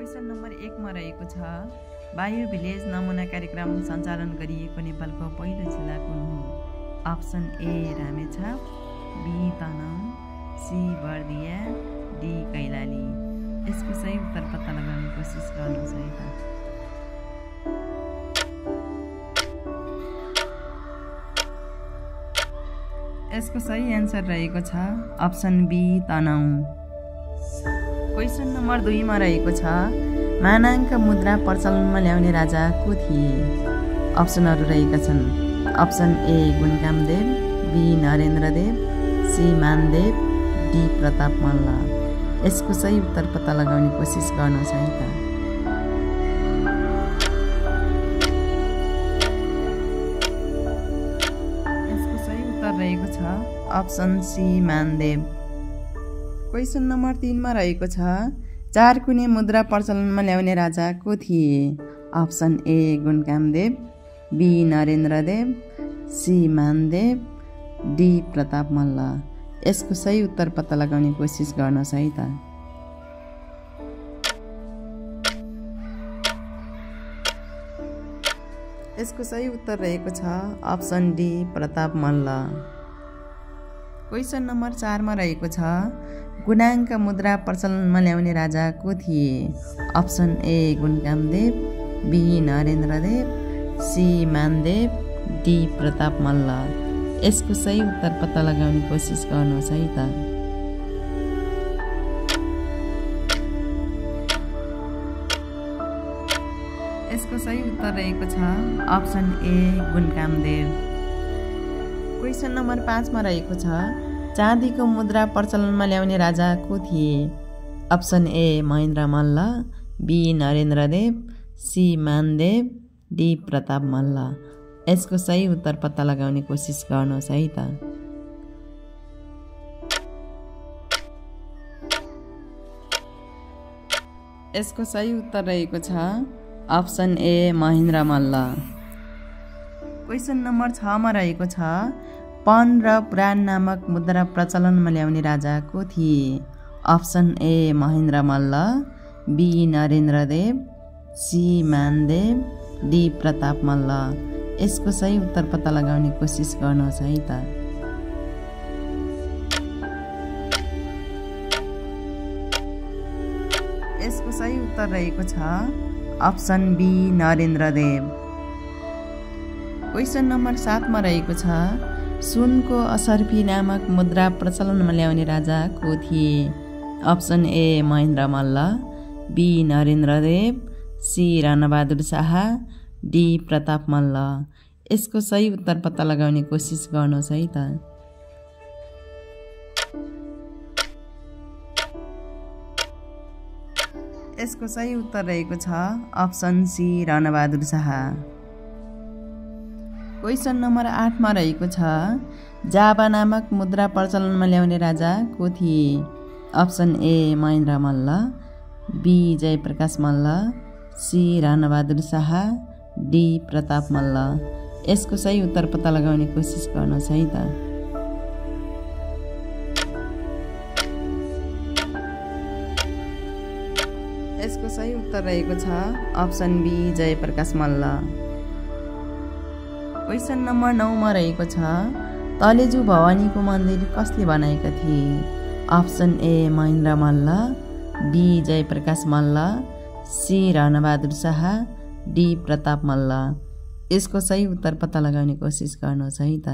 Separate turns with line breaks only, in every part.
Question number 1 मा रहेको छ बायो भिलेज नमुना कार्यक्रम सञ्चालन गरिएको नेपालको पहिलो जिल्ला कुन हो? Option A Ramechhap, B Tanahun, C Bardiya, D Kailali. यसको सही उत्तर पत्ता लगाउने कोसिस गर्नुहोस् है त। यसको सही एन्सर रहेको छ option B Tanahun. Question number 2 मा रहेको छ मानाङ्क मुद्रा प्रचलनमा ल्याउने राजा को थिए? अप्सनहरू रहेका छन् option A Gunakamdev, B Narendradev, C Mandev, D Pratap Malla. यसको सही उत्तर पत्ता लगाउने कोसिस गर्नुहोस् है त। यसको सही उत्तर रहेको छ option C Mandev. Question number 3 मा रहेको छ 4 कुने मुद्रा प्रचलनमा ल्याउने राजा को थिए? Option A Gunakamdev, B Narendradev, C Mandev, D Pratap Malla. यसको सही उत्तर पत्ता लगाउने कोसिस गर्नुहोस् है त। यसको सही उत्तर रहेको छ option D Pratap Malla. Question number 4 मा रहेको छ गुणाङ्क मुद्रा प्रचलनमा ल्याउने राजा को थिए? Option A Gunakamdev, B Narendradev, C Mandev, D Pratap Malla. यसको सही उत्तर पत्ता लगाउने कोसिस गर्नुहोस् है त। यसको सही उत्तर रहेको छ अप्सन ए गुणकामदेव। क्वेसन नम्बर 5 मा रहेको छ चाँदीको मुद्रा प्रचलनमा ल्याउने राजा को थिए? Option A Mahendra Malla, B Narendradev, C Mandev, D Pratap Malla. यसको सही उत्तर पत्ता लगाउने कोसिस गर्नुहोस् है त। यसको सही उत्तर रहेको छ option A Mahendra Malla. Question number 6 मा रहेको छ पन र पुराण नामक मुद्रा प्रचलनमा ल्याउने राजा को थिए? Option A Mahendra Malla, B Narendradev, C Mandev, D Pratap Malla. यसको सही उत्तर पत्ता लगाउने कोसिस गर्नुहोस् है त। यसको सही उत्तर रहेको छ option B Narendradev. Question number 7 मा रहेको छ सुनको असर्फी नामक मुद्रा प्रचलनमा ल्याउने राजा को थिए? Option A Mahendra Malla, B Narendradev, C Ranabahadur Shah, D Pratap Malla. यसको सही उत्तर पत्ता लगाउने कोसिस गर्नुहोस् है त। यसको सही उत्तर रहेको छ option C Ranabahadur Shah. Question number 8 मा रहेको छ जावा नामक मुद्रा प्रचलनमा ल्याउने राजा को थिए? Option A Mahendra Malla, B Jayaprakash Malla, C Ranabahadur Shah, D Pratap Malla. यसको सही उत्तर पत्ता लगाउने कोसिस गर्नुहोस् है त। यसको सही उत्तर रहेको छ option B Jayaprakash Malla. Question number 9 मा रहेको छ तलेजु भवानीको मन्दिर कसले बनाएका थिए? Option A Mahendra Malla, B Jayaprakash Malla, C Ranabahadur Shah, D Pratap Malla. यसको सही उत्तर पत्ता लगाउने कोसिस गर्नुहोस् है त।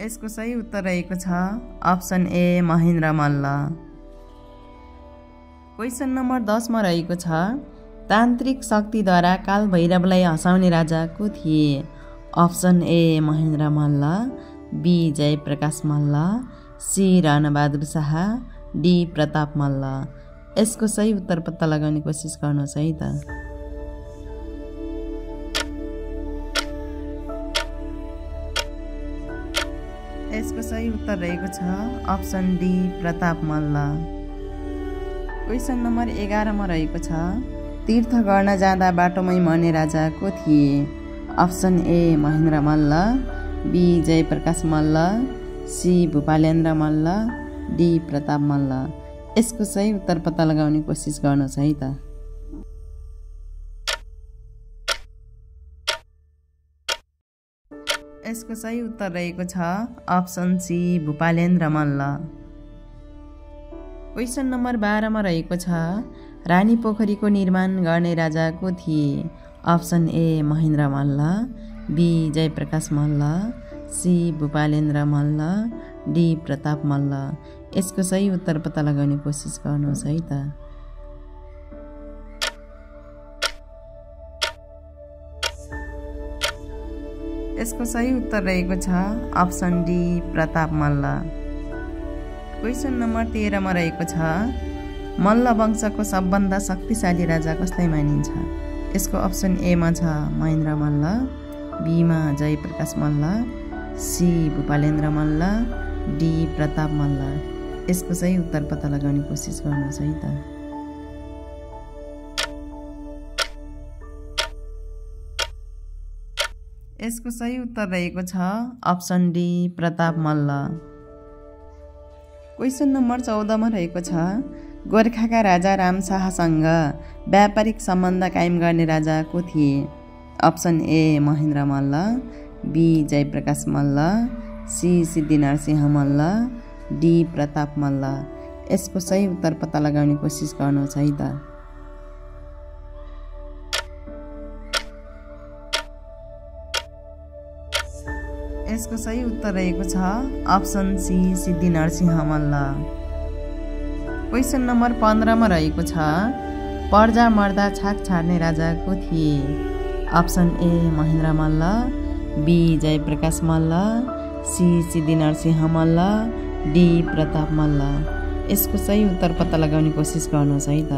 यसको सही उत्तर रहेको छ option A Mahendra Malla. Question number 10 मा रहेको छ तान्त्रिक शक्तिद्वारा काल भैरवलाई हँसाउने राजा को थिए? Option A Mahendra Malla, B Jayaprakash Malla, C Ranabahadur Shah, D Pratap Malla. यसको सही उत्तर पत्ता लगाउने कोसिस गर्नुहोस् है त। यसको सही उत्तर रहेको छ option D Pratap Malla. Question number 11 मा रहेको छ तीर्थ गर्न जाँदा बाटोमै मर्ने राजा को थिए? Option A Mahendra Malla, B Jayaprakash Malla, C Bhupalendra Malla, D Pratap Malla. यसको सही उत्तर पत्ता लगाउने कोसिस गर्नुहोस् है त। यसको सही उत्तर रहेको छ option C Bhupalendra Malla. Question number 12 मा रहेको छ रानी पोखरीको निर्माण गर्ने राजा को थिए? Option A Mahendra Malla, B Jayaprakash Malla, C Bhupalendra Malla, D Pratap Malla. यसको सही उत्तर पत्ता लगाउने कोसिस गर्नुहोस् है त। यसको सही उत्तर रहेको छ option D Pratap Malla. Question number 13 मा रहेको छ मल्ल वंशको सबभन्दा शक्तिशाली राजा कसलाई मानिन्छ? यसको अप्सन ए मा छ महेन्द्र मल्ल, बी मा जयप्रकाश मल्ल, सी भूपालेन्द्र मल्ल, डी प्रताप मल्ल। यसको सही उत्तर पत्ता लगाउने कोसिस गर्नुहोस् है त। यसको सही उत्तर रहेको छ option D Pratap Malla. Question number 14 मा रहेको छ गोर्खाका राजा राम शाहसँग व्यापारिक सम्बन्ध कायम गर्ने राजा को थिए? Option A Mahendra Malla, B Jayaprakash Malla, C Siddhinarsingh Malla, D Pratap Malla. यसको सही उत्तर पत्ता लगाउने कोसिस गर्नुहोस् है त। यसको सही उत्तर रहेको छ option C Siddhinarsingh Malla. Question number 15 मा रहेको छ पर्जा मर्दा छाक छाड्ने राजा को थिए? Option A Mahendra Malla, B Jayaprakash Malla, C Siddhinarsingh Malla, D Pratap Malla. यसको सही उत्तर पत्ता लगाउने कोसिस गर्नुहोस् है त।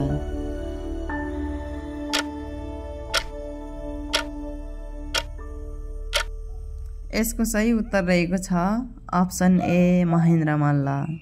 यसको सही उत्तर रहेको छ अप्सन ए महेन्द्र मल्ल।